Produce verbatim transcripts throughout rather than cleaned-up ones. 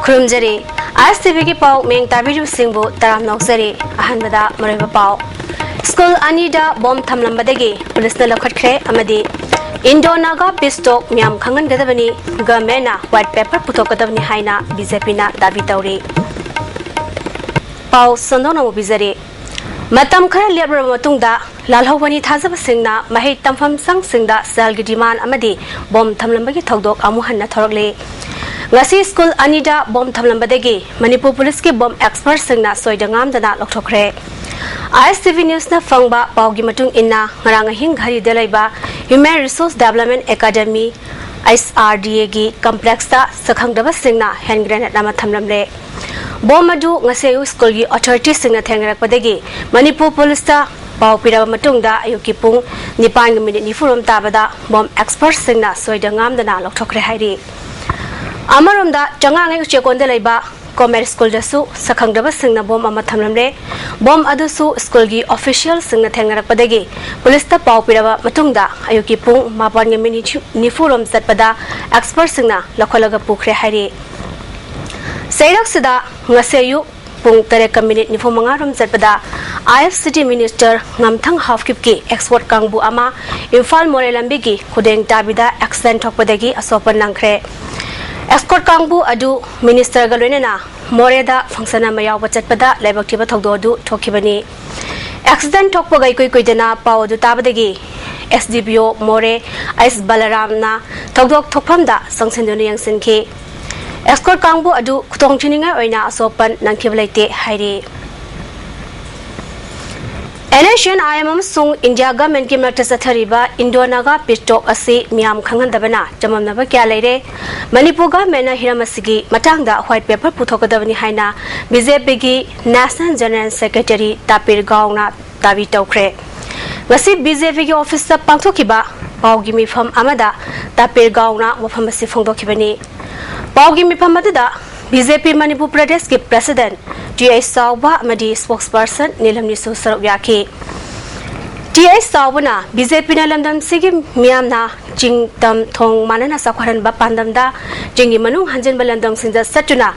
ꯈꯨꯔꯨꯝꯖꯔꯤ꯫ ꯑꯥꯏ ꯑꯦꯁ T ꯚꯤꯒꯤ ꯄꯥꯎ ꯃꯤꯡ ꯇꯥꯕꯤꯔꯤꯕꯁꯤꯡꯕꯨ ꯇꯔꯥꯝꯅ ꯑꯣꯛꯆꯔꯤ꯫ ꯑꯍꯥꯟꯕꯗ ꯃꯔꯨꯑꯣꯏꯕ ꯄꯥꯎ꯫ ꯁ꯭ꯀꯨꯜ ꯑꯅꯤꯗ ꯕꯣꯝ ꯊꯝꯂꯝꯕꯗꯒꯤ ꯄꯨꯂꯤꯁꯅ ꯂꯧꯈꯠꯈ꯭ꯔꯦ ꯑꯃꯗꯤ Indo Naga peace talk ꯃꯤꯌꯥꯝ ꯈꯪꯍꯟꯒꯗꯕꯅꯤ, ꯒꯚꯔꯟꯃꯦꯟꯅ ꯋꯥꯏꯠ ꯄꯦꯄꯔ ꯄꯨꯊꯣꯛꯀꯗꯕꯅꯤ ꯍꯥꯏꯅ ꯕꯤ ꯖꯦ ꯄꯤꯅ ꯗꯥꯕꯤ ꯇꯧꯔꯤ꯫ ꯄꯥꯎ ꯁꯟꯗꯣꯛꯅ ꯑꯃꯨꯛ ꯄꯤꯖꯔꯤ꯫ ꯃꯇꯝ ꯈꯔ ꯂꯦꯞꯂꯨꯔꯕ ꯃꯇꯨꯡꯗ ꯂꯥꯜꯍꯧꯕꯅꯤ ꯊꯥꯖꯕꯁꯤꯡꯅ ꯃꯍꯩ ꯇꯝꯐꯝ ꯁꯪꯁꯤꯡꯗ ꯁꯦꯜꯒꯤ ꯗꯤꯃꯥꯟ ꯑꯃꯗꯤ ꯕꯣꯝ ꯊꯝꯂꯝꯕꯒꯤ ꯊꯧꯗꯣꯛ ꯑꯃꯨꯛ ꯍꯟꯅ ꯊꯣꯔꯛꯂꯤ꯫ ꯉꯁꯤ ꯁ꯭ꯀꯨꯜ ꯑꯅꯤꯗ ꯕꯣꯝ ꯊꯝꯂꯝꯕꯗꯒꯤ ꯃꯅꯤꯄꯨꯔ ꯄꯨꯂꯤꯁꯀꯤ ꯕꯣꯝ ꯑꯦꯛꯁꯄꯔꯠꯁꯤꯡꯅ ꯁꯣꯏꯗ ꯉꯥꯝꯗꯅ ꯂꯧꯊꯣꯛꯈ꯭ꯔꯦ꯫ ꯑꯥꯏ ꯑꯦꯁ ꯇꯤ ꯚꯤ ꯅ꯭ꯌꯨꯁꯅ ꯐꯪꯕ ꯄꯥꯎꯒꯤ ꯃꯇꯨꯡ ꯏꯟꯅ, ꯉꯔꯥꯡ ꯑꯍꯤꯡ ꯘꯔꯤꯗ ꯂꯩꯕ Human Resource Development Academy, H R D A ꯒꯤ ꯀꯝꯄ꯭ꯂꯦꯛꯁꯇ ꯁꯛꯈꯪꯗꯕꯁꯤꯡꯅ ꯍꯦꯟ ꯒ꯭ꯔꯦꯅꯦꯗ ꯑꯃ ꯊꯝꯂꯝꯂꯦ꯫ ꯕꯣꯝ ꯑꯗꯨ ꯉꯁꯤ ꯑꯌꯨꯛ ꯁ꯭ꯀꯨꯜꯒꯤ ꯑꯣꯊꯣꯔꯤꯇꯤꯁꯤꯡꯅ ꯊꯦꯡꯅꯔꯛꯄꯗꯒꯤ ꯃꯅꯤꯄꯨꯔ ꯄꯨꯂꯤꯁꯇ ꯄꯥꯎ ꯄꯤꯔꯕ ꯃꯇꯨꯡꯗ ꯑꯌꯨꯛꯀꯤ ꯄꯨꯡ ꯅꯤꯄꯥꯟꯒ ꯃꯤꯅꯤꯠ ꯅꯤꯐꯨꯔꯣꯝ ꯇꯥꯕꯗ ꯕꯣꯝ ꯑꯦꯛꯁꯄꯔꯠꯁꯤꯡꯅ ꯁꯣꯏꯗ ꯉꯥꯝꯗꯅ ꯂꯧꯊꯣꯛꯈ꯭ꯔꯦ ꯍꯥꯏꯔꯤ꯫ ꯑꯃꯔꯣꯝꯗ, ꯆꯉꯥꯡꯉꯩ ꯎꯆꯦꯛꯀꯣꯟꯗ ꯂꯩꯕ ꯀꯣꯃꯦꯠ ꯁ꯭ꯀꯨꯜꯗꯁꯨ ꯁꯛꯈꯪꯗꯕꯁꯤꯡꯅ ꯕꯣꯝ ꯑꯃ ꯊꯝꯂꯝꯂꯦ꯫ ꯕꯣꯝ ꯑꯗꯨꯁꯨ ꯁ꯭ꯀꯨꯜꯒꯤ ꯑꯣꯐꯤꯁꯤꯌꯦꯜꯁꯤꯡꯅ ꯊꯦꯡꯅꯔꯛꯄꯗꯒꯤ ꯄꯨꯂꯤꯁꯇ ꯄꯥꯎ ꯄꯤꯔꯕ ꯃꯇꯨꯡꯗ ꯑꯌꯨꯛꯀꯤ ꯄꯨꯡ ꯃꯥꯄꯟꯒ ꯃꯤꯅꯤꯠ ꯅꯤꯐꯨꯔꯣꯝ ꯆꯠꯄꯗ ꯑꯦꯛꯁꯄꯔꯠꯁꯤꯡꯅ ꯂꯧꯈꯠꯂꯒ ꯄꯨꯈ꯭ꯔꯦ ꯍꯥꯏꯔꯤ꯫ ꯆꯩꯔꯛꯁꯤꯗ ꯉꯁꯤ ꯑꯌꯨꯛ ꯄꯨꯡ ꯇꯔꯦꯠꯀ ꯃꯤꯅꯤꯠ ꯅꯤꯐꯨ ꯃꯉꯥꯔꯣꯝ ꯆꯠꯄꯗ ꯑꯥꯏ ꯑꯦꯐ ꯁꯤ ꯇꯤ ꯃꯤꯅꯤꯁꯇꯔ ꯉꯝꯊꯪ ꯍꯥꯎꯀꯤꯞꯀꯤ ꯑꯦꯛꯁꯀꯣꯔꯠ ꯀꯥꯡꯕꯨ ꯑꯃ ꯏꯝꯐꯥꯜ ꯃꯣꯔꯦ ꯂꯝꯕꯤꯒꯤ ꯈꯨꯗꯦꯡ ꯇꯥꯕꯤꯗ ꯑꯦꯛꯁꯤꯗꯦꯟ ꯊꯣꯛꯄꯗꯒꯤ ꯑꯁꯣꯛꯄ ꯅꯪꯈ꯭ꯔꯦ꯫ ꯑꯦꯛꯁꯀꯣꯔꯠ ꯀꯥꯡꯕꯨ ꯑꯗꯨ ꯃꯤꯅꯤꯁꯇꯔꯒ ꯂꯣꯏꯅꯅ ꯃꯣꯔꯦꯗ ꯐꯪꯁꯟ ꯑꯃ ꯌꯥꯎꯕ ꯆꯠꯄꯗ ꯂꯥꯏꯕꯛ ꯊꯤꯕ ꯊꯧꯗꯣꯛ ꯑꯗꯨ ꯊꯣꯛꯈꯤꯕꯅꯤ꯫ ꯑꯦꯛꯁꯤꯗꯦꯟ ꯊꯣꯛꯄꯒ ꯏꯀꯨꯏ ꯀꯨꯏꯗꯅ ꯄꯥꯎ ꯑꯗꯨ ꯇꯥꯕꯗꯒꯤ ꯑꯦꯁ ꯗꯤ ꯄꯤ ꯑꯣ ꯃꯣꯔꯦ ꯑꯩꯁ ꯕꯂꯔꯥꯝꯅ ꯊꯧꯗꯣꯛ ꯊꯣꯛꯐꯝꯗ ꯆꯪꯁꯤꯟꯗꯨꯅ ꯌꯦꯡꯁꯤꯟꯈꯤ꯫ ꯑꯦꯛꯁꯀꯣꯔꯠ ꯀꯥꯡꯕꯨ ꯑꯗꯨ ꯈꯨꯗꯣꯡ ꯊꯤꯅꯤꯡꯉꯥꯏ ꯑꯣꯏꯅ ꯑꯁꯣꯛ ꯑꯄꯟ ꯅꯪꯈꯤꯕ ꯂꯩꯇꯦ ꯍꯥꯏꯔꯤ꯫ N S C N I M ꯑꯃꯁꯨꯡ ꯏꯟꯗꯤꯌꯥ ꯒꯚꯔꯟꯃꯦꯟꯠꯀꯤ ꯃꯔꯛꯇ ꯆꯠꯊꯔꯤꯕ ꯏꯟꯗꯣ ꯅꯥꯒꯥ ꯄꯤꯁ ꯇꯣꯛ ꯑꯁꯤ ꯃꯤꯌꯥꯝ ꯈꯪꯍꯟꯗꯕꯅ ꯆꯃꯝꯅꯕ ꯀꯌꯥ ꯂꯩꯔꯦ꯫ ꯃꯅꯤꯄꯨꯔ ꯒꯚꯔꯟꯃꯦꯟꯠꯅ ꯍꯤꯔꯝ ꯑꯁꯤꯒꯤ ꯃꯇꯥꯡꯗ ꯋꯥꯏꯠ ꯄꯦꯄꯔ ꯄꯨꯊꯣꯛꯀꯗꯕꯅꯤ ꯍꯥꯏꯅ ꯕꯤ ꯖꯦ ꯄꯤꯒꯤ ꯅꯦꯁꯅꯦꯜ ꯖꯦꯅꯔꯦꯜ ꯁꯦꯀ꯭ꯔꯦꯇꯔꯤ ꯇꯥꯄꯤꯔ ꯒꯥꯎꯅ ꯗꯥꯕꯤ ꯇꯧꯈ꯭ꯔꯦ꯫ ꯉꯁꯤ ꯕꯤ ꯖꯦ ꯄꯤꯒꯤ ꯑꯣꯐꯤꯁꯇ ꯄꯥꯡꯊꯣꯛꯈꯤꯕ ꯄꯥꯎꯒꯤ ꯃꯤꯐꯝ ꯑꯃꯗ ꯇꯥꯄꯤꯔ ꯒꯥꯎꯅ ꯋꯥꯐꯝ ꯑꯁꯤ ꯐꯣꯡꯗꯣꯛꯈꯤꯕꯅꯤ꯫ ꯄꯥꯎꯒꯤ ꯃꯤꯐꯝ ꯑꯗꯨꯗ ꯕꯤ ꯖꯦ ꯄꯤ ꯃꯅꯤꯄꯨꯔ ꯄ꯭ꯔꯗꯦꯁꯀꯤ ꯄ꯭ꯔꯁꯤꯗꯦꯟꯠ ꯇꯤ ꯑꯩꯆ ꯆꯥꯎꯕ ꯑꯃꯗꯤ ꯁ꯭ꯄꯣꯛꯁꯄꯔꯁꯟ ꯅꯤꯂꯝꯅꯤꯁꯨ ꯁꯔꯨꯛ ꯌꯥꯈꯤ꯫ ꯇꯤ ꯑꯩꯆ ꯆꯥꯎꯕꯅ ꯕꯤ ꯖꯦ ꯄꯤꯅ ꯂꯝꯗꯝꯁꯤꯒꯤ ꯃꯤꯌꯥꯝꯅ ꯆꯤꯡ ꯇꯝ ꯊꯣꯡ ꯃꯥꯟꯅꯅ ꯆꯥꯎꯈꯠꯍꯟꯕ ꯄꯥꯟꯗꯝꯗ ꯆꯤꯡꯒꯤ ꯃꯅꯨꯡ ꯍꯟꯖꯤꯟꯕ ꯂꯝꯗꯝꯁꯤꯡꯗ ꯆꯠꯇꯨꯅ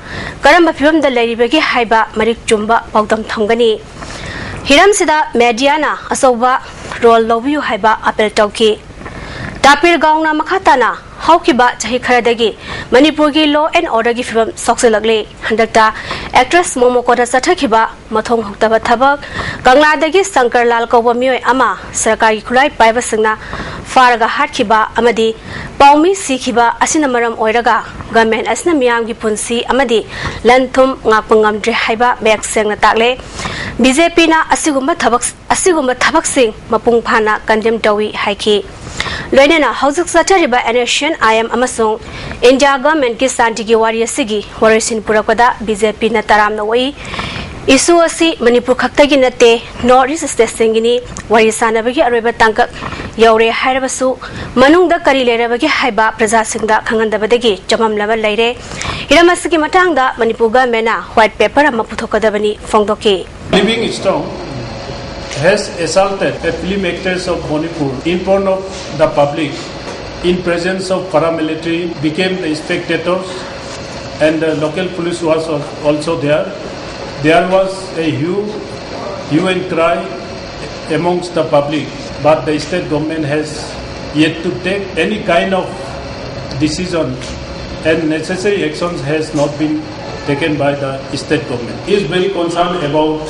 ꯀꯔꯝꯕ ꯐꯤꯕꯝꯗ ꯂꯩꯔꯤꯕꯒꯦ ꯍꯥꯏꯕ ꯃꯔꯤꯛ ꯆꯨꯝꯕ ꯄꯥꯎꯗꯝ ꯊꯝꯒꯅꯤ꯫ ꯍꯤꯔꯝꯁꯤꯗ ꯃꯦꯗꯤꯌꯥꯅ ꯑꯆꯧꯕ ꯔꯣꯜ ꯂꯧꯕꯤꯌꯨ ꯍꯥꯏꯕ ꯑꯥꯄꯤꯜ ꯇꯧꯈꯤ꯫ ꯇꯥꯄꯤꯔ ꯒꯥꯎꯅ ꯃꯈꯥ ꯇꯥꯅ ꯍꯧꯈꯤꯕ ꯆꯍꯤ ꯈꯔꯗꯒꯤ ꯃꯅꯤꯄꯨꯔꯒꯤ law and orderꯒꯤ ꯐꯤꯕꯝ ꯁꯣꯛꯆꯤꯜꯂꯛꯂꯤ꯫ ꯍꯟꯗꯛꯇ actress ꯃꯣꯃꯣꯀꯣꯗ ꯆꯠꯊꯈꯤꯕ ꯃꯊꯣꯡ ꯍꯨꯛꯇꯕ ꯊꯕꯛ, ꯀꯪꯂꯥꯗꯒꯤ ꯁꯪꯀꯔ ꯂꯥꯜ ꯀꯧꯕ ꯃꯤꯑꯣꯏ ꯑꯃ ꯁꯔꯀꯥꯔꯒꯤ ꯈꯨꯠꯂꯥꯏ ꯄꯥꯏꯕꯁꯤꯡꯅ ꯐꯥꯔꯒ ꯍꯥꯠꯈꯤꯕ ꯑꯃꯗꯤ ꯄꯥꯎꯃꯤ ꯁꯤꯈꯤꯕ ꯑꯁꯤꯅ ꯃꯔꯝ ꯑꯣꯏꯔꯒ government ꯑꯁꯤꯅ ꯃꯤꯌꯥꯝꯒꯤ ꯄꯨꯟꯁꯤ ꯑꯃꯗꯤ ꯂꯟ ꯊꯨꯝ ꯉꯥꯛꯄ ꯉꯝꯗ꯭ꯔꯦ ꯍꯥꯏꯕ ꯃꯌꯦꯛ ꯁꯦꯡꯅ ꯇꯥꯛꯂꯦ꯫ BJPꯅ ꯑꯁꯤꯒꯨꯝꯕ ꯊꯕꯛ ꯑꯁꯤꯒꯨꯝꯕ ꯊꯕꯛꯁꯤꯡ ꯃꯄꯨꯡ ꯐꯥꯅ condemn ꯇꯧꯏ ꯍꯥꯏꯈꯤ꯫ ꯂꯣꯏꯅꯅ ꯍꯧꯖꯤꯛ ꯆꯠꯊꯔꯤꯕ NSCN-IM ꯑꯃꯁꯨꯡ India governmentꯀꯤ ꯁꯥꯟꯇꯤꯒꯤ ꯋꯥꯔꯤ ꯑꯁꯤꯒꯤ ꯋꯥꯔꯣꯏꯁꯤꯟ ꯄꯨꯔꯛꯄꯗ BJPꯅ ꯇꯔꯥꯝꯅ ꯑꯣꯛꯏ꯫ Issue ꯑꯁꯤ ꯃꯅꯤꯄꯨꯔ ꯈꯛꯇꯒꯤ ꯅꯠꯇꯦ, North East stateꯁꯤꯡꯒꯤꯅꯤ꯫ ꯋꯥꯔꯤ ꯁꯥꯟꯅꯕꯒꯤ ꯑꯔꯣꯏꯕ ꯇꯥꯡꯀꯛ ꯌꯧꯔꯦ ꯍꯥꯏꯔꯕꯁꯨ, ꯃꯅꯨꯡꯗ ꯀꯔꯤ ꯂꯩꯔꯕꯒꯦ ꯍꯥꯏꯕ ꯄ꯭ꯔꯖꯥꯁꯤꯡꯗ ꯈꯪꯍꯟꯗꯕꯗꯒꯤ ꯆꯃꯝꯅꯕ ꯂꯩꯔꯦ꯫ ꯍꯤꯔꯝ ꯑꯁꯤꯒꯤ ꯃꯇꯥꯡꯗ ꯃꯅꯤꯄꯨꯔ governmentꯅ white paper ꯑꯃ ꯄꯨꯊꯣꯛꯀꯗꯕꯅꯤ ꯐꯣꯡꯗꯣꯛꯈꯤ꯫ Livingstone has assaulted a film actress of Manipur in front of the public, in presence of paramilitary, became the spectators, and the local police was al- also there. There was a hue, hue and cry amongst the public, but the state government has yet to take any kind of decision, and necessary actions has not been taken by the state government. Is very concerned about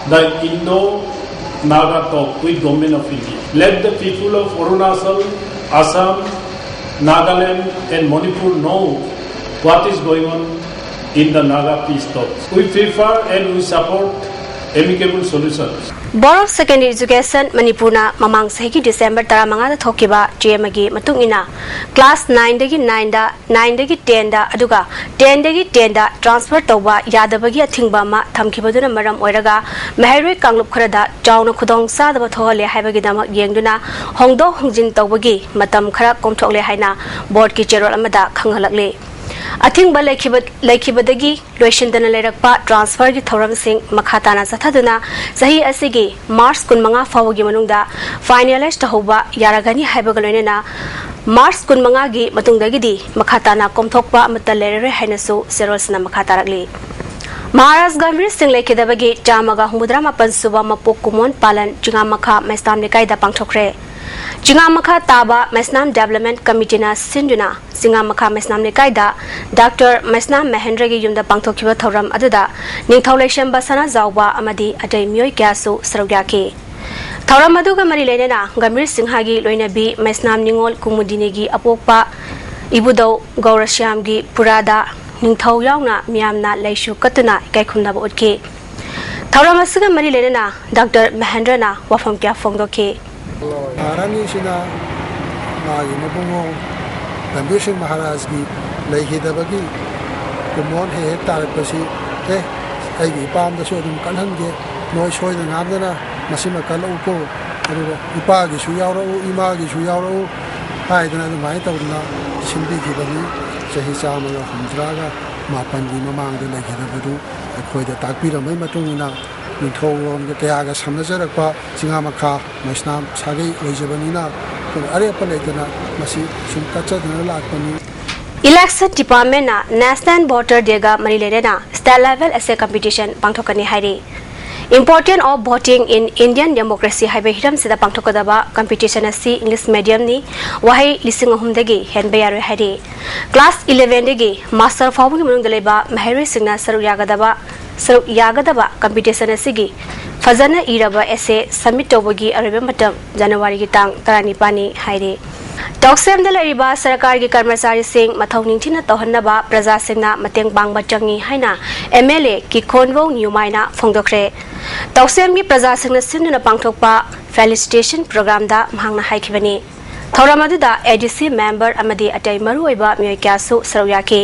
the Indo-Naga talk with Government of India. Let the people of Arunachal, Assam, Nagaland and Manipur know what is going on in the Naga peace talks. We prefer and we support amicable solutions. Board of Secondary Education ꯃꯅꯤꯄꯨꯔꯅ ꯃꯃꯥꯡ ꯆꯍꯤꯒꯤ December ꯇꯔꯥꯃꯉꯥꯗ ꯊꯣꯛꯈꯤꯕ ꯆꯦ ꯑꯃꯒꯤ ꯃꯇꯨꯡ ꯏꯟꯅ, class nineꯗꯒꯤ nineꯗ, nineꯗꯒꯤ tenꯗ, ꯑꯗꯨꯒ tenꯗꯒꯤ tenꯗ transfer ꯇꯧꯕ ꯌꯥꯗꯕꯒꯤ ꯑꯊꯤꯡꯕ ꯑꯃ ꯊꯝꯈꯤꯕꯗꯨꯅ ꯃꯔꯝ ꯑꯣꯏꯔꯒ, ꯃꯍꯩꯔꯣꯏ ꯀꯥꯡꯂꯨꯞ ꯈꯔꯗ ꯆꯥꯎꯅ ꯈꯨꯗꯣꯡ ꯆꯥꯗꯕ ꯊꯣꯛꯍꯜꯂꯦ ꯍꯥꯏꯕꯒꯤꯗꯃꯛ ꯌꯦꯡꯗꯨꯅ ꯍꯣꯡꯗꯣꯛ ꯍꯣꯡꯖꯤꯟ ꯇꯧꯕꯒꯤ ꯃꯇꯝ ꯈꯔ ꯀꯣꯝꯊꯣꯛꯂꯦ ꯍꯥꯏꯅ boardꯀꯤ ꯆꯦꯔꯣꯜ ꯑꯃꯗ ꯈꯪꯍꯜꯂꯛꯂꯤ꯫ ꯑꯊꯤꯡꯕ ꯂꯩꯈꯤꯕ ꯂꯩꯈꯤꯕꯗꯒꯤ ꯂꯣꯏꯁꯤꯟꯗꯅ ꯂꯩꯔꯛꯄ ꯇ꯭ꯔꯥꯟꯁꯐꯔꯒꯤ ꯊꯧꯔꯝꯁꯤꯡ ꯃꯈꯥ ꯇꯥꯅ ꯆꯠꯊꯗꯨꯅ ꯆꯍꯤ ꯑꯁꯤꯒꯤ ꯃꯥꯔꯆ ꯀꯨꯟꯃꯉꯥ ꯐꯥꯎꯕꯒꯤ ꯃꯅꯨꯡꯗ ꯐꯥꯏꯅꯦꯂꯥꯏꯖ ꯇꯧꯍꯧꯕ ꯌꯥꯔꯒꯅꯤ ꯍꯥꯏꯕꯒ ꯂꯣꯏꯅꯅ ꯃꯥꯔꯆ ꯀꯨꯟꯃꯉꯥꯒꯤ ꯃꯇꯨꯡꯗꯒꯤꯗꯤ ꯃꯈꯥ ꯇꯥꯅ ꯀꯣꯝꯊꯣꯛꯄ ꯑꯃꯠꯇ ꯂꯩꯔꯔꯣꯏ ꯍꯥꯏꯅꯁꯨ ꯆꯦꯔꯣꯜꯁꯤꯅ ꯃꯈꯥ ꯇꯥꯔꯛꯂꯤ꯫ ꯃꯍꯥꯔꯥꯖ ꯒꯝꯚꯤꯔ ꯁꯤꯡ ꯂꯩꯈꯤꯗꯕꯒꯤ ꯆꯥꯝꯃꯒ ꯍꯨꯝꯐꯨꯇꯔꯥ ꯃꯥꯄꯟ ꯁꯨꯕ ꯃꯄꯣꯛ ꯀꯨꯝꯑꯣꯟ ꯄꯥꯂꯟ ꯆꯤꯉꯥꯃꯈꯥ ꯃꯩꯁꯅꯥꯝ ꯂꯩꯀꯥꯏꯗ ꯄꯥꯡꯊꯣꯛꯈ꯭ꯔꯦ꯫ ꯆꯤꯉꯥꯃꯈꯥ ꯇꯥꯕ ꯃꯩꯁꯅꯥꯝ ꯗꯤꯕꯦꯂꯞꯃꯦꯟ ꯀꯃꯤꯇꯤꯅ ꯁꯤꯟꯗꯨꯅ ꯆꯤꯉꯥꯃꯈꯥ ꯃꯩꯁꯅꯥꯝ ꯂꯩꯀꯥꯏꯗ ꯗꯥꯛꯇꯔ ꯃꯩꯁꯅꯥꯝ ꯃꯍꯦꯟꯗ꯭ꯔꯒꯤ ꯌꯨꯝꯗ ꯄꯥꯡꯊꯣꯛꯈꯤꯕ ꯊꯧꯔꯝ ꯑꯗꯨꯗ ꯅꯤꯡꯊꯧ ꯂꯩꯁꯦꯝꯕ ꯁꯅꯥꯖꯥꯎꯕ ꯑꯃꯗꯤ ꯑꯇꯩ ꯃꯤꯑꯣꯏ ꯀꯌꯥꯁꯨ ꯁꯔꯨꯛ ꯌꯥꯈꯤ꯫ ꯊꯧꯔꯝ ꯑꯗꯨꯒ ꯃꯔꯤ ꯂꯩꯅꯅ ꯒꯝꯚꯤꯔ ꯁꯤꯡꯍꯒꯤ ꯂꯣꯏꯅꯕꯤ ꯃꯩꯁꯅꯥꯝ ꯅꯤꯉꯣꯜ ꯀꯨꯃꯨꯗꯤꯅꯤꯒꯤ ꯑꯄꯣꯛꯄ ꯏꯕꯨꯙꯧ ꯒꯧꯔꯁ꯭ꯌꯥꯝꯒꯤ ꯄꯨꯔꯥꯗ ꯅꯤꯡꯊꯧ ꯌꯥꯎꯅ ꯃꯤꯌꯥꯝꯅ ꯂꯩꯁꯨ ꯀꯠꯇꯨꯅ ꯏꯀꯥꯏ ꯈꯨꯝꯅꯕ ꯎꯠꯈꯤ꯫ ꯊꯧꯔꯝ ꯑꯁꯤꯒ ꯃꯔꯤ ꯂꯩꯅꯅ ꯗꯥꯛꯇꯔ ꯃꯍꯦꯟꯗ꯭ꯔꯅ ꯋꯥꯐꯝ ꯀꯌꯥ ꯐꯣꯡꯗꯣꯛꯈꯤ꯫ ꯃꯍꯥꯔꯥꯅꯤꯁꯤꯅ ꯃꯥꯒꯤ ꯃꯕꯨꯡꯉꯣ ꯒꯝꯚꯤꯔ ꯁꯤꯡ ꯃꯍꯥꯔꯥꯖꯒꯤ ꯂꯩꯈꯤꯗꯕꯒꯤ ꯀꯨꯝꯑꯣꯟ ꯍꯦꯛ ꯍꯦꯛ ꯇꯥꯔꯛꯄꯁꯤ, "ꯑꯦ, ꯑꯩꯒꯤ ꯏꯄꯥꯝꯗꯁꯨ ꯑꯗꯨꯝ ꯀꯜꯍꯟꯒꯦ, ꯅꯣꯏ ꯁꯣꯏꯗꯅ ꯉꯥꯝꯗꯅ ꯃꯁꯤꯃ ꯀꯜꯂꯛꯎꯀꯣ, ꯑꯗꯨꯒ ꯏꯄꯥꯒꯤꯁꯨ ꯌꯥꯎꯔꯛꯎ, ꯏꯃꯥꯒꯤꯁꯨ ꯌꯥꯎꯔꯛꯎ" ꯍꯥꯏꯗꯅ ꯑꯗꯨꯃꯥꯏꯅ ꯇꯧꯗꯅ ꯁꯤꯟꯕꯤꯈꯤꯕꯅꯤ꯫ ꯆꯍꯤ ꯆꯥꯝꯃꯒ ꯍꯨꯝꯐꯨꯇꯔꯥꯒ ꯃꯥꯄꯟꯒꯤ ꯃꯃꯥꯡꯗ ꯂꯩꯈꯤꯗꯕꯗꯨ ꯑꯩꯈꯣꯏꯗ ꯇꯥꯛꯄꯤꯔꯝꯕꯒꯤ ꯃꯇꯨꯡ ꯏꯟꯅ ꯅꯤꯡꯊꯧꯔꯣꯟꯒ ꯀꯌꯥꯒ ꯁꯝꯅꯖꯔꯛꯄ ꯆꯤꯉꯥꯃꯈꯥ ꯃꯩꯁꯅꯥꯝ ꯁꯥꯒꯩ ꯑꯣꯏꯖꯕꯅꯤꯅ ꯑꯩꯈꯣꯏꯅ ꯑꯔꯦꯞꯄ ꯂꯩꯇꯅ ꯃꯁꯤ ꯁꯨꯝ ꯀꯠꯆꯗꯨꯅ ꯂꯥꯛꯄꯅꯤ꯫ Election Departmentꯅ National Voter Dayꯒ ꯃꯔꯤ ꯂꯩꯅꯅ State Level Essay Competition ꯄꯥꯡꯊꯣꯛꯀꯅꯤ ꯍꯥꯏꯔꯤ꯫ Important of Voting in Indian Democracy ꯍꯥꯏꯕ ꯍꯤꯔꯝꯁꯤꯗ ꯄꯥꯡꯊꯣꯛꯀꯗꯕ competition ꯑꯁꯤ English mediumꯅꯤ꯫ ꯋꯥꯍꯩ ꯂꯤꯁꯤꯡ ꯑꯍꯨꯝꯗꯒꯤ ꯍꯦꯟꯕ ꯌꯥꯔꯣꯏ ꯍꯥꯏꯔꯤ꯫ Class elevenꯗꯒꯤ master ꯐꯥꯎꯕꯒꯤ ꯃꯅꯨꯡꯗ ꯂꯩꯕ ꯃꯍꯩꯔꯣꯏꯁꯤꯡꯅ ꯁꯔꯨꯛ ꯌꯥꯒꯗꯕ ꯁꯔꯨꯛ ꯌꯥꯒꯗꯕ competition ꯑꯁꯤꯒꯤ ꯐꯖꯅ ꯏꯔꯕ essay submit ꯇꯧꯕꯒꯤ ꯑꯔꯣꯏꯕ ꯃꯇꯝ ꯖꯅꯋꯥꯔꯤꯒꯤ ꯇꯥꯡ ꯇꯔꯥꯅꯤꯄꯥꯟꯅꯤ ꯍꯥꯏꯔꯤ꯫ ꯇꯧꯁꯦꯝꯗ ꯂꯩꯔꯤꯕ ꯁꯔꯀꯥꯔꯒꯤ ꯀꯔꯃꯆꯥꯔꯤꯁꯤꯡ ꯃꯊꯧ ꯅꯤꯡꯊꯤꯅ ꯇꯧꯍꯟꯅꯕ ꯄ꯭ꯔꯖꯥꯁꯤꯡꯅ ꯃꯇꯦꯡ ꯄꯥꯡꯕ ꯆꯪꯏ ꯍꯥꯏꯅ MLA ꯀꯤꯈꯣꯟꯕꯧ ꯅ꯭ꯌꯨꯃꯥꯏꯅ ꯐꯣꯡꯗꯣꯛꯈ꯭ꯔꯦ꯫ ꯇꯧꯁꯦꯝꯒꯤ ꯄ꯭ꯔꯖꯥꯁꯤꯡꯅ ꯁꯤꯟꯗꯨꯅ ꯄꯥꯡꯊꯣꯛꯄ felicitation programꯗ ꯃꯍꯥꯛꯅ ꯍꯥꯏꯈꯤꯕꯅꯤ꯫ ꯊꯧꯔꯝ ꯑꯗꯨꯗ ADC member ꯑꯃꯗꯤ ꯑꯇꯩ ꯃꯔꯨꯑꯣꯏꯕ ꯃꯤꯑꯣꯏ ꯀꯌꯥꯁꯨ ꯁꯔꯨꯛ ꯌꯥꯈꯤ꯫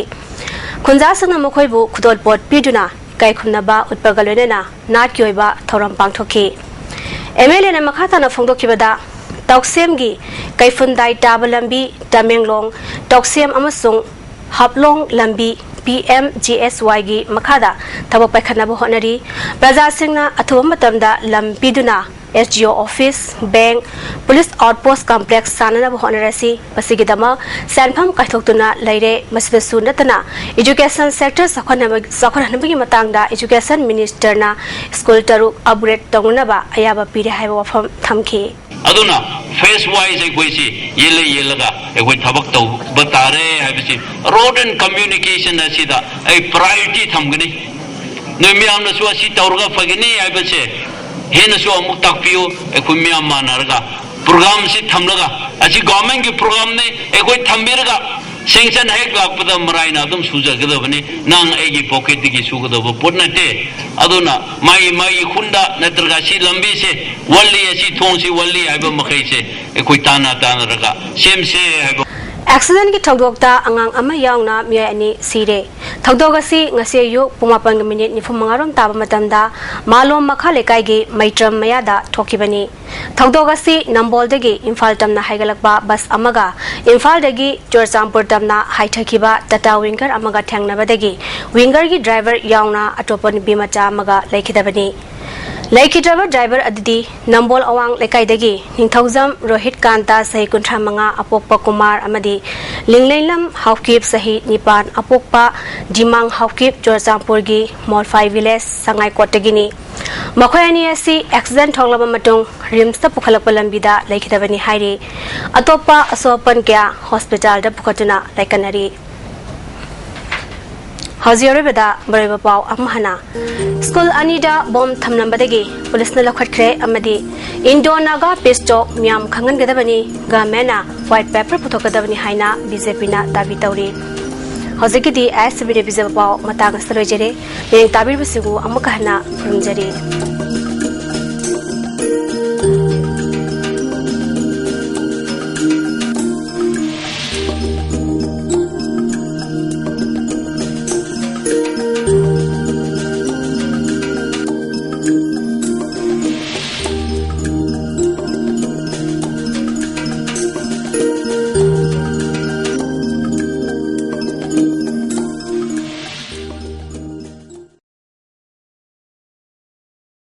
ꯈꯨꯟꯖꯥꯁꯤꯡꯅ ꯃꯈꯣꯏꯕꯨ ꯈꯨꯗꯣꯜꯄꯣꯠ ꯄꯤꯗꯨꯅ ꯏꯀꯥꯏ ꯈꯨꯝꯅꯕ ꯎꯠꯄꯒ ꯂꯣꯏꯅꯅ ꯅꯥꯠꯀꯤ ꯑꯣꯏꯕ ꯊꯧꯔꯝ ꯄꯥꯡꯊꯣꯛꯈꯤ꯫ MLAꯅ ꯃꯈꯥ ꯇꯥꯅ ꯐꯣꯡꯗꯣꯛꯈꯤꯕꯗ, ꯇꯧꯁꯦꯝꯒꯤ ꯀꯩꯐꯨꯟꯗꯥꯏ ꯇꯥꯕ ꯂꯝꯕꯤ, ꯇꯃꯦꯡꯂꯣꯡ, ꯇꯧꯁꯦꯝ ꯑꯃꯁꯨꯡ ꯍꯥꯞꯂꯣꯡ ꯂꯝꯕꯤ ꯄꯤ ꯑꯦꯝ ꯖꯤ ꯑꯦꯁ ꯋꯥꯏꯒꯤ ꯃꯈꯥꯗ ꯊꯕꯛ ꯄꯥꯏꯈꯠꯅꯕ ꯍꯣꯠꯅꯔꯤ꯫ ꯄ꯭ꯔꯖꯥꯁꯤꯡꯅ ꯑꯊꯨꯕ ꯃꯇꯝꯗ ꯂꯝ ꯄꯤꯗꯨꯅ ꯑꯦꯁ ꯗꯤ ꯑꯣ ꯑꯣꯐꯤꯁ, ꯕꯦꯡꯛ, ꯄꯨꯂꯤꯁ ꯑꯥꯎꯠꯄꯣꯁ ꯀꯝꯄ꯭ꯂꯦꯛꯁ ꯁꯥꯅꯅꯕ ꯍꯣꯠꯅꯔꯁꯤ꯫ ꯃꯁꯤꯒꯤꯗꯃꯛ ꯁꯦꯟꯐꯝ ꯀꯥꯏꯊꯣꯛꯇꯨꯅ ꯂꯩꯔꯦ꯫ ꯃꯁꯤꯗꯁꯨ ꯅꯠꯇꯅ ꯏꯖꯨꯀꯦꯁꯟ ꯁꯦꯛꯇꯔ ꯆꯥꯎꯈꯠꯍꯟꯕ-, ꯆꯥꯎꯈꯠꯍꯟꯕꯒꯤ ꯃꯇꯥꯡꯗ ꯏꯖꯨꯀꯦꯁꯟ ꯃꯤꯅꯤꯁꯇꯔꯅ ꯁ꯭ꯀꯨꯜ ꯇꯔꯨꯛ ꯑꯞꯒ꯭ꯔꯦꯗ ꯇꯧꯅꯅꯕ ꯑꯌꯥꯕ ꯄꯤꯔꯦ ꯍꯥꯏꯕ ꯋꯥꯐꯝ ꯊꯝꯈꯤ꯫ ꯑꯗꯨꯅ phase wise ꯑꯩꯈꯣꯏꯁꯤ ꯌꯦꯜꯂ ꯌꯦꯜꯂꯒ ꯑꯩꯈꯣꯏ ꯊꯕꯛ ꯇꯧꯕ ꯇꯥꯔꯦ ꯍꯥꯏꯕꯁꯤ road and communication ꯑꯁꯤꯗ ꯑꯩ priority ꯊꯝꯒꯅꯤ꯫ ꯅꯣꯏ ꯃꯌꯥꯝꯅꯁꯨ ꯑꯁꯤ ꯇꯧꯔꯒ ꯐꯒꯅꯤ ꯍꯥꯏꯕꯁꯦ ꯍꯦꯟꯅꯁꯨ ꯑꯃꯨꯛ ꯇꯥꯛꯄꯤꯌꯨ꯫ ꯑꯩꯈꯣꯏ ꯃꯌꯥꯝ ꯃꯥꯟꯅꯔꯒ programꯁꯤ ꯊꯝꯂꯒ, ꯑꯁꯤ governmentꯀꯤ programꯅꯤ, ꯑꯩꯈꯣꯏ ꯊꯝꯕꯤꯔꯒ sanction ꯍꯦꯛ ꯂꯥꯛꯄꯗ ꯃꯔꯥꯏꯅ ꯑꯗꯨꯝ ꯁꯨꯖꯒꯗꯕꯅꯤ꯫ ꯅꯪ ꯑꯩꯒꯤ pocketꯇꯒꯤ ꯁꯨꯒꯗꯕ ꯄꯣꯠ ꯅꯠꯇꯦ꯫ ꯑꯗꯨꯅ ꯃꯥꯒꯤ ꯃꯥꯒꯤ ꯈꯨꯟꯗ ꯅꯠꯇ꯭ꯔꯒ ꯁꯤ ꯂꯝꯕꯤꯁꯦ ꯋꯥꯠꯂꯤ, ꯑꯁꯤ ꯊꯣꯡꯁꯤ ꯋꯥꯠꯂꯤ ꯍꯥꯏꯕ ꯃꯈꯩꯁꯦ ꯑꯩꯈꯣꯏ ꯇꯥꯟꯅ ꯇꯥꯟꯅꯔꯒ ꯁꯦꯝꯁꯦ ꯍꯥꯏꯕ꯫ ꯑꯦꯛꯁꯤꯗꯦꯟꯒꯤ ꯊꯧꯗꯣꯛꯇ ꯑꯉꯥꯡ ꯑꯃ ꯌꯥꯎꯅ ꯃꯤꯑꯣꯏ ꯑꯅꯤ ꯁꯤꯔꯦ꯫ ꯊꯧꯗꯣꯛ ꯑꯁꯤ ꯉꯁꯤ ꯑꯌꯨꯛ ꯄꯨꯡ ꯃꯥꯄꯟꯒ ꯃꯤꯅꯤꯠ ꯅꯤꯐꯨ ꯃꯉꯥ ꯔꯣꯝ ꯇꯥꯕ ꯃꯇꯝꯗ ꯃꯥꯂꯣꯝ ꯃꯈꯥ ꯂꯩꯀꯥꯏꯒꯤ ꯃꯩꯇ꯭ꯔꯝ ꯃꯌꯥꯗ ꯊꯣꯛꯈꯤꯕꯅꯤ꯫ ꯊꯧꯗꯣꯛ ꯑꯁꯤ ꯅꯝꯕꯣꯜꯗꯒꯤ ꯏꯝꯐꯥꯜ ꯇꯝꯅ ꯍꯥꯏꯒꯠꯂꯛꯄ ꯕꯁ ꯑꯃꯒ ꯏꯝꯐꯥꯜꯗꯒꯤ ꯆꯨꯔꯆꯥꯟꯄꯨꯔ ꯇꯝꯅ ꯍꯥꯏꯊꯈꯤꯕ ꯇꯥꯇꯥ ꯋꯤꯡꯒꯔ ꯑꯃꯒ ꯊꯦꯡꯅꯕꯗꯒꯤ ꯋꯤꯡꯒꯔꯒꯤ ꯗ꯭ꯔꯥꯏꯚꯔ ꯌꯥꯎꯅ ꯑꯇꯣꯞꯄ ꯅꯨꯄꯤ ꯃꯆꯥ ꯑꯃꯒ ꯂꯩꯈꯤꯗꯕꯅꯤ꯫ ꯂꯩꯈꯤꯗ꯭ꯔꯕ ꯗ꯭ꯔꯥꯏꯚꯔ ꯑꯗꯨꯗꯤ ꯅꯝꯕꯣꯜ ꯑꯋꯥꯡ ꯂꯩꯀꯥꯏꯗꯒꯤ ꯅꯤꯡꯊꯧꯖꯝ ꯔꯣꯍꯤꯠ ꯀꯥꯟꯇ ꯆꯍꯤ ꯀꯨꯟꯊ꯭ꯔꯥ ꯃꯉꯥ ꯑꯄꯣꯛꯄ ꯀꯨꯃꯥꯔ ꯑꯃꯗꯤ ꯂꯤꯡꯂꯩꯂꯝ ꯍꯥꯎꯀꯤꯞ ꯆꯍꯤ ꯅꯤꯄꯥꯟ ꯑꯄꯣꯛꯄ ꯗꯤꯃꯥꯡ ꯍꯥꯎꯀꯤꯞ ꯆꯨꯔꯆꯥꯟꯄꯨꯔꯒꯤ ꯃꯣꯜꯐꯥꯏ ꯚꯤꯂꯦꯖ ꯁꯉꯥꯏꯀꯣꯠꯇꯒꯤꯅꯤ꯫ ꯃꯈꯣꯏ ꯑꯅꯤ ꯑꯁꯤ ꯑꯦꯛꯁꯤꯗꯦꯟ ꯊꯣꯛꯂꯕ ꯃꯇꯨꯡ ꯔꯤꯝꯁꯇ ꯄꯨꯈꯠꯂꯛꯄ ꯂꯝꯕꯤꯗ ꯂꯩꯈꯤꯗꯕꯅꯤ ꯍꯥꯏꯔꯤ꯫ ꯑꯇꯣꯞꯄ ꯑꯁꯣꯛ ꯑꯄꯟ ꯀꯌꯥ ꯍꯣꯁꯄꯤꯇꯥꯜꯗ ꯄꯨꯈꯠꯇꯨꯅ ꯂꯥꯏꯀꯠꯅꯔꯤ꯫ ꯍꯧꯖꯤꯛ ꯑꯔꯣꯏꯕꯗ ꯃꯔꯨꯑꯣꯏꯕ ꯄꯥꯎ ꯑꯃꯨꯛ ꯍꯟꯅ꯫ ꯁ꯭ꯀꯨꯜ ꯑꯅꯤꯗ ꯕꯣꯝ ꯊꯝꯂꯝꯕꯗꯒꯤ ꯄꯨꯂꯤꯁꯅ ꯂꯧꯈꯠꯈ꯭ꯔꯦ ꯑꯃꯗꯤ ꯏꯟꯗꯣ ꯅꯥꯒꯥ ꯄꯤꯁ ꯇꯣꯛ ꯃꯤꯌꯥꯝ ꯈꯪꯍꯟꯒꯗꯕꯅꯤ, ꯒꯚꯔꯟꯃꯦꯟꯠꯅ ꯋꯥꯏꯠ ꯄꯦꯄꯔ ꯄꯨꯊꯣꯛꯀꯗꯕꯅꯤ ꯍꯥꯏꯅ ꯕꯤ ꯖꯦ ꯄꯤꯅ ꯗꯥꯕꯤ ꯇꯧꯔꯤ꯫ ꯍꯧꯖꯤꯛꯀꯤꯗꯤ ꯑꯥꯏ ꯑꯦꯁ ꯇꯤ ꯚꯤꯗ ꯄꯤꯖꯕ ꯄꯥꯎ ꯃꯇꯥꯡ ꯑꯁꯤꯗ ꯂꯣꯏꯖꯔꯦ꯫ ꯃꯤꯠꯌꯦꯡ ꯇꯥꯕꯤꯔꯤꯕꯁꯤꯕꯨ ꯑꯃꯨꯛꯀ ꯍꯟꯅ ꯈꯨꯔꯨꯝꯖꯔꯤ꯫